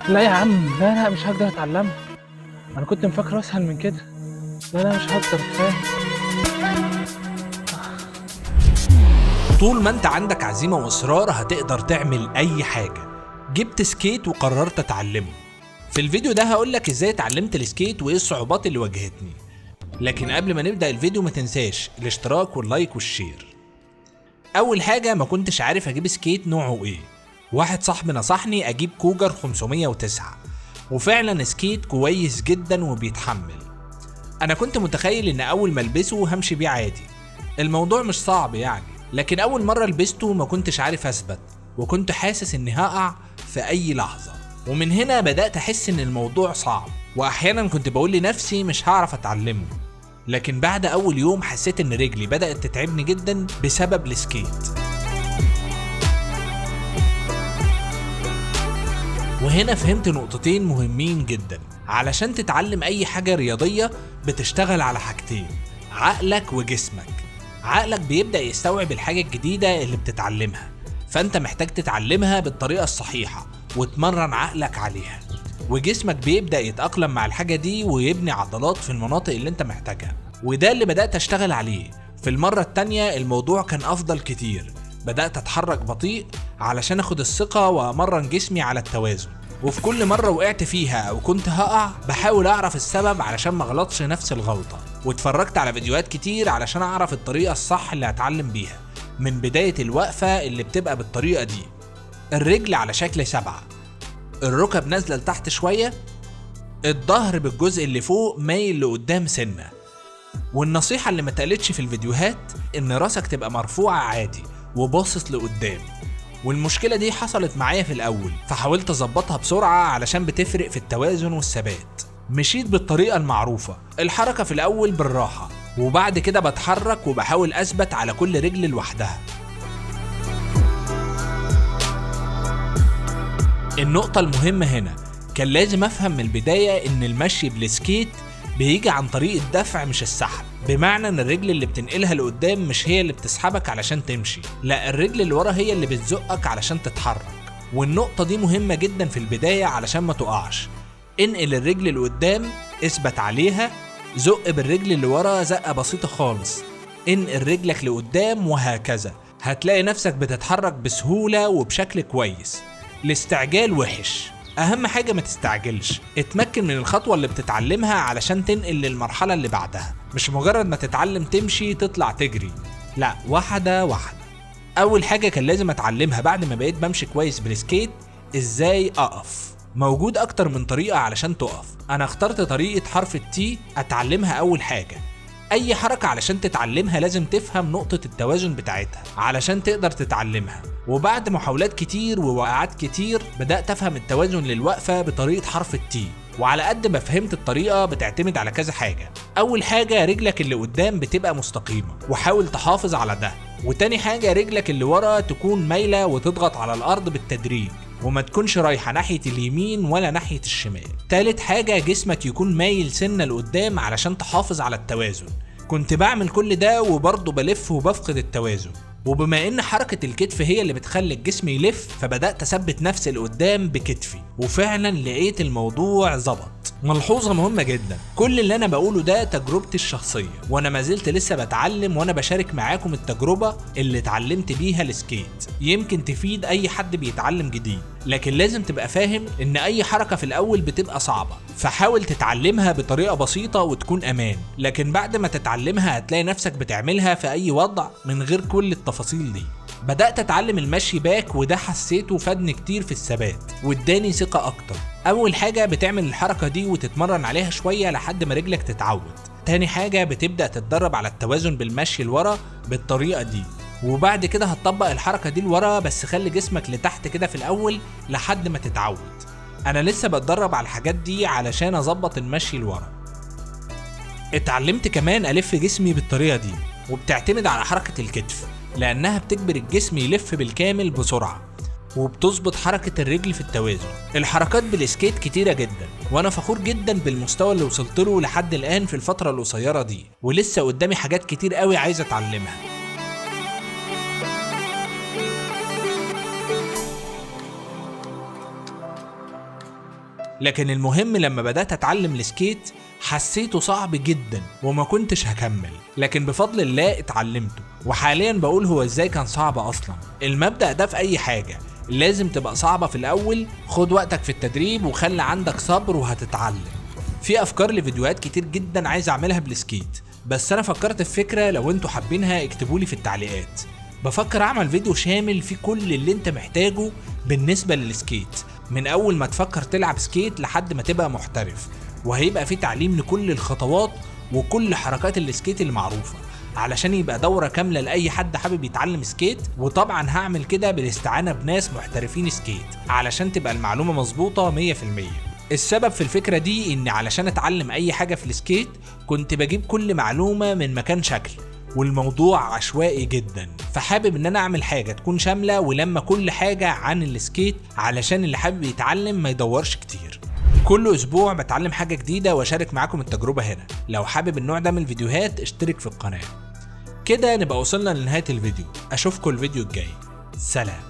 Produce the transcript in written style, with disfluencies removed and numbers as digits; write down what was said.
لا يا عم، لا لا، مش هقدر اتعلمها. انا كنت مفكرة اسهل من كده. لا لا، مش هقدر، كفاية. طول ما انت عندك عزيمة واصرار هتقدر تعمل اي حاجة. جبت skate وقررت اتعلمه. في الفيديو ده هقولك ازاي اتعلمت ال skate وايه الصعوبات اللي واجهتني. لكن قبل ما نبدأ الفيديو ما تنساش الاشتراك وال like وال share. اول حاجة ما كنتش عارف اجيب skate نوعه ايه. واحد صاحبي نصحني اجيب كوجر 509، وفعلا skate كويس جدا وبيتحمل. انا كنت متخيل ان اول ما البسه همشي بيه عادي، الموضوع مش صعب يعني. لكن اول مرة لبسته ما كنتش عارف اثبت، وكنت حاسس اني هقع في اي لحظة، ومن هنا بدأت احس ان الموضوع صعب، واحيانا كنت بقول لنفسي مش هعرف اتعلمه. لكن بعد اول يوم حسيت ان رجلي بدأت تتعبني جدا بسبب ال skate. وهنا فهمت نقطتين مهمين جدا. علشان تتعلم اي حاجة رياضية بتشتغل على حاجتين، عقلك وجسمك. عقلك بيبدأ يستوعب الحاجة الجديدة اللي بتتعلمها، فانت محتاج تتعلمها بالطريقة الصحيحة وتمرن عقلك عليها. وجسمك بيبدأ يتأقلم مع الحاجة دي ويبني عضلات في المناطق اللي انت محتاجها، وده اللي بدأت اشتغل عليه. في المرة التانية الموضوع كان افضل كتير، بدأت اتحرك بطيء علشان اخد الثقة وامرن جسمي على التوازن. وفي كل مرة وقعت فيها او كنت هقع بحاول اعرف السبب علشان ما اغلطش نفس الغلطة، واتفرجت على فيديوهات كتير علشان اعرف الطريقة الصح اللي هتعلم بيها. من بداية الوقفة اللي بتبقى بالطريقة دي، الرجل على شكل 7، الركب نازلة لتحت شوية، الظهر بالجزء اللي فوق مايل لقدام سنة. والنصيحة اللي ما اتقالتش في الفيديوهات ان راسك تبقى مرفوعة عادي وباصص لقدام. والمشكلة دي حصلت معايا في الأول، فحاولت أظبطها بسرعة علشان بتفرق في التوازن والثبات. مشيت بالطريقة المعروفة، الحركة في الأول بالراحة، وبعد كده بتحرك وبحاول أثبت على كل رجل لوحدها. النقطة المهمة هنا، كان لازم أفهم من البداية إن المشي بال skate بيجي عن طريق الدفع مش السحب، بمعنى إن الرجل اللي بتنقلها لقدام مش هي اللي بتسحبك علشان تمشي، لا الرجل اللي ورا هي اللي بتزقك علشان تتحرك. والنقطة دي مهمة جدا في البداية علشان ما تقعش. انقل الرجل لقدام، اثبت عليها، زق بالرجل اللي ورا زقة بسيطة خالص، انقل رجلك لقدام، وهكذا. هتلاقي نفسك بتتحرك بسهولة وبشكل كويس. الاستعجال وحش، أهم حاجة ما تستعجلش، اتمكن من الخطوة اللي بتتعلمها علشان تنقل للمرحلة اللي بعدها. مش مجرد ما تتعلم تمشي تطلع تجري، لا، واحدة واحدة. أول حاجة كان لازم أتعلمها بعد ما بقيت بمشي كويس بال skate، إزاي أقف. موجود أكتر من طريقة علشان تقف، أنا اخترت طريقة حرف ال T أتعلمها أول حاجة. أي حركة علشان تتعلمها لازم تفهم نقطة التوازن بتاعتها علشان تقدر تتعلمها. وبعد محاولات كتير ووقعات كتير بدأت أفهم التوازن للوقفة بطريقة حرف ال T. وعلى قد ما فهمت الطريقة بتعتمد على كذا حاجة. أول حاجة رجلك اللي قدام بتبقى مستقيمة وحاول تحافظ على ده. وتاني حاجة رجلك اللي ورا تكون مايلة وتضغط على الأرض بالتدريج، وما تكونش رايحة ناحية اليمين ولا ناحية الشمال. تالت حاجة جسمك يكون مايل سنة لقدام علشان تحافظ على التوازن. كنت بعمل كل ده وبرضه بلف وبفقد التوازن. وبما ان حركة الكتف هي اللي بتخلي الجسم يلف، فبدأت اثبت نفسي لقدام بكتفي، وفعلا لقيت الموضوع ظبط. ملحوظة مهمة جدا، كل اللي انا بقوله ده تجربتي الشخصية، وانا ما زلت لسه بتعلم، وانا بشارك معاكم التجربة اللي اتعلمت بيها ال skate، يمكن تفيد اي حد بيتعلم جديد. لكن لازم تبقى فاهم ان اي حركة في الاول بتبقى صعبة، فحاول تتعلمها بطريقة بسيطة وتكون امان. لكن بعد ما تتعلمها هتلاقي نفسك بتعملها في اي وضع من غير كل التفاصيل دي. بدأت أتعلم المشي back، وده حسيته فادني كتير في الثبات واداني ثقة أكتر. أول حاجة بتعمل الحركة دي وتتمرن عليها شوية لحد ما رجلك تتعود. تاني حاجة بتبدأ تتدرب على التوازن بالمشي لورا بالطريقة دي، وبعد كده هتطبق الحركة دي لورا، بس خلي جسمك لتحت كده في الأول لحد ما تتعود. أنا لسه بتدرب على الحاجات دي علشان أظبط المشي لورا. اتعلمت كمان ألف جسمي بالطريقة دي، وبتعتمد على حركة الكتف لأنها بتجبر الجسم يلف بالكامل بسرعة، وبتظبط حركة الرجل في التوازن. الحركات بال skate كتيرة جدا، وأنا فخور جدا بالمستوى اللي وصلت له لحد الآن في الفترة القصيرة دي، ولسه قدامي حاجات كتير قوي عايز أتعلمها. لكن المهم لما بدأت أتعلم ال skate حسيته صعب جدا وما كنتش هكمل، لكن بفضل الله اتعلمته، وحاليا بقول هو ازاي كان صعب أصلا. المبدأ ده في أي حاجة لازم تبقى صعبة في الأول، خد وقتك في التدريب وخلي عندك صبر وهتتعلم. في أفكار لفيديوهات كتير جدا عايز أعملها بال skate، بس أنا فكرت في فكرة لو انتوا حابينها اكتبولي في التعليقات. بفكر أعمل فيديو شامل فيه كل اللي انت محتاجه بالنسبة لل skate، من أول ما تفكر تلعب skate لحد ما تبقى محترف، وهيبقى فيه تعليم لكل الخطوات وكل حركات ال skate المعروفة، علشان يبقى دورة كاملة لأي حد حابب يتعلم skate. وطبعا هعمل كده بالاستعانة بناس محترفين skate علشان تبقى المعلومة مظبوطة 100%. السبب في الفكرة دي إن علشان أتعلم أي حاجة في ال skate كنت بجيب كل معلومة من مكان شكل، والموضوع عشوائي جدا، فحابب إن أنا أعمل حاجة تكون شاملة ولما كل حاجة عن ال skate علشان اللي حابب يتعلم ما يدورش كتير. كل أسبوع بتعلم حاجة جديدة وأشارك معاكم التجربة هنا. لو حابب النوع ده من الفيديوهات اشترك في القناة. كده نبقى وصلنا لنهاية الفيديو، أشوفكم الفيديو الجاي، سلام.